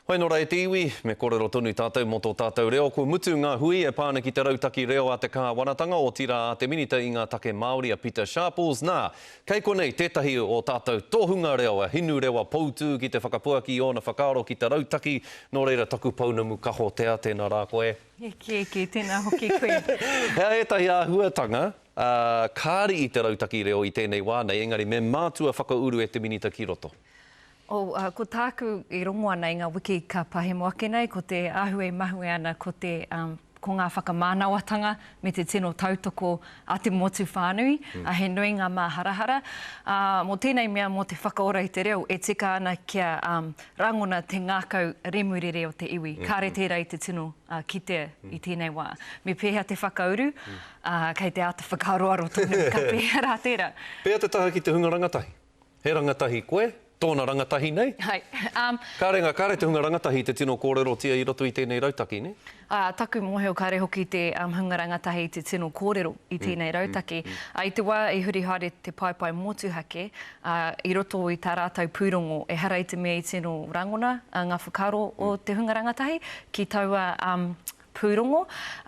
Hoi nō rā e te iwi, me kōrero tonu tātou mō tō tātou reo. Kua mutu ngā hui e pā ana ki te rautaki reo a te kāwanatanga, otirā a te Minita i ngā Take Māori a Pita Sharples. Nā, kei konei tētahi o tātou tohunga reo a Hinurewa Poutū ki te whakapuaki i ōna whakaaro ki te rautaki. Nō reira taku pounamu kahotea, tēnā rā koe. E kī, e kī, tēnā hoki koe. He aha ētahi āhuatanga, ā, kāri i te rautaki reo i tēnei wā nei, engari me mātua whakauru e te Minita ki roto? Oh, ko tāku e rongo ana i ngā wiki ka pahemo ake nei, ko te āhua e mahue ana ko te, um, ko ngā whakamānawatanga me te tino tautoko a te motu whānui, mm. a he nui ngā māharahara. Uh, mō tēnei mea, mō te whakaora i te reo, e tika ana kia um, rangona te ngākau remurere o te iwi. Mm. Kāre tērā i te tino uh, kitea mm. i tēnei wā. Me pēhea te whakauru, mm. uh, kei te āta whakaaroaro tonu, ka pēhea rā tērā. Pēhea te taha ki te hunga rangatahi? He rangatahi koe, tōna rangatahi nei? Hai. Um, Kāre ngā, kāre te hunga rangatahi te tino kōrerotia i roto i tēnei rautaki, nē? Ā, taku mōhio kāre hoki te um, hunga rangatahi te tino kōrero i tēnei rautaki. Mm, mm, mm. Ā, i te wā i huri haere te paepae motuhake, ā, i roto i tā rātou pūrongo, ehara i te mea i tino rangona ngā whakaaro o te hunga rangatahi ki taua um, pūrongo,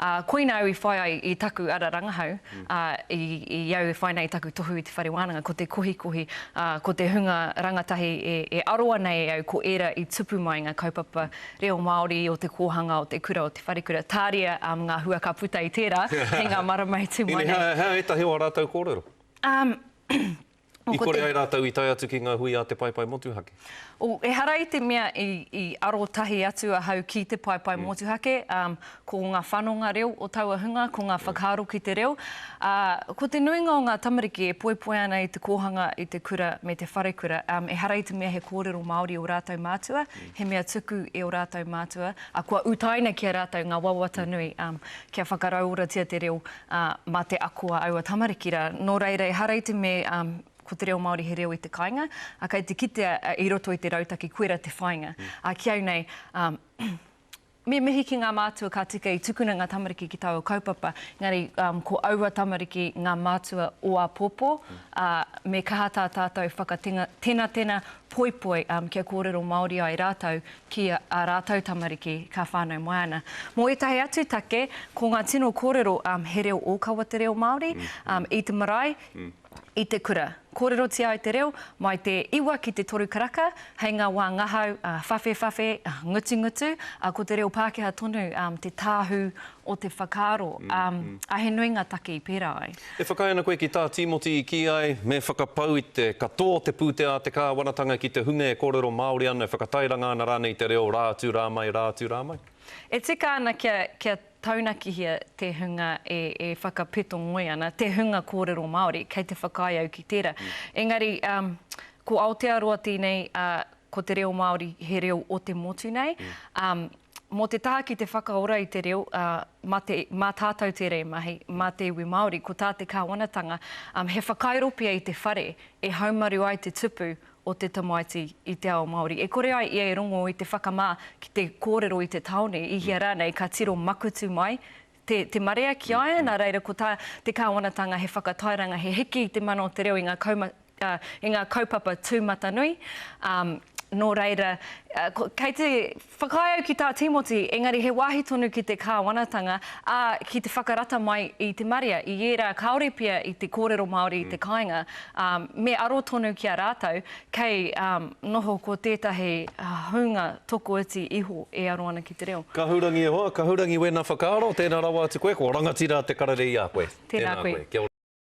ā, koina au i whai ai i taku ara rangahau, ā, i, i au e whai nei i taku tohu i te whare wānanga, ko te kohikohi, ā, ko te hunga rangatahi e, e aroa nei e au, ko ērā i tupu mai ngā kaupapa reo Māori o te kōhanga, o te kura, o te wharekura, tāria, ā, ngā hua ka puta i tērā, hei ngā marama e tū mai nei. He aha ētahi o ā rātou kōrero? Ā, I kore ai rātou i tae atu ki ngā hui a te Paepae Motuhake. Oh, ehara i te mea i, i arotahi atu ahau ki te Paepae Motuhake, um, ko ngā whanonga reo o taua hunga, ko ngā whakaaro ki te reo. Ā, ko te nuinga o ngā tamariki e poipoi ana i te kōhanga, i te kura me te wharekura, um, ehara i te mea he kōrero Māori ō rātou mātua, he mea tuku e ō rātou mātua, ā, kua utaina ki a rātou ngā wawata nui, um, kia whakarauoratia te reo, ā, mā te ako a aua tamariki rā. Nō reira, ehara i te me, ā, ko te reo Māori he reo i te kāinga, ā, kei te kitea i roto i te rautaki koira te whāinga. Ā, ki au nei, ā, me mihi ki ngā mātua ka tika i tukuna ngā tamariki ki taua kaupapa, engari, ā, ko aua tamariki ngā mātua o āpōpō, ā, me kaha tā tātou whakatenatena, poipoi, ā, kia kōrero Māori ai rātou ki ā rātou tamariki ka whānau mai ana. Mō ētahi atu take, ko ngā tino kōrero, he reo ōkawa te reo Māori, i te marae, i te kura. Kōrerotia ai te reo mai te iwa ki te toru karaka, hei ngā wā ngahau, whawhewhawhe, ngutungutu, ko te reo Pākehā tonu te tāhū o te whakaaro, ā, he nui ngā take i pērā ai. E whakaae ana koe ki tā Tīmoti i kī ai, me whakapau i te katoa o te pūtea a te kāwanatanga ki te hunga e kōrero Māori ana, e whakatairanga ana rānei i te reo rā atu, rā mai, rā atu, rā mai? E tika ana kia, kia taunakihia te hunga e, e whakapeto ngoi ana, te hunga kōrero Māori, kei te whakaae au ki tērā. Engari, ko Aotearoa tēnei, ā, ko te reo Māori he reo o te motu nei, ā, mō te taha ki te whakaora i te reo, ā, mā te, mā tātou tērā e mahi, mā te iwi Māori, ko tā te kāwanatanga, ā, he whakairo pea i te whare e haumaru ai te tupu o te tamaiti i te ao Māori. E kore ai ia e rongo i te whakamā ki te kōrero i te tāone, i hea rānei ka tiro makutu mai te, te marea ki a ia, nā reira ko tā te kāwanatanga he whakatairanga, he hiki i te mana o te reo i ngā kauma, i ngā kaupapa tūmatanui, ā, nō reira, kei te whakaae au ki tā Tīmoti, engari he wāhi tonu ki te kāwanatanga, ā, ki te whakarata mai i te marea, i ērā kāore pea i te kōrero Māori i te kāinga, ā, me aro tonu ki a rātou, kei, ā, noho ko tētahi hunga tokoiti iho e aro ana ki te reo. Kahurangi e hoa, kahurangi wēnā whakaaro, tēnā rawa atu koe, kua rangatira te karere i a koe. Tēnā koe. Kia ora.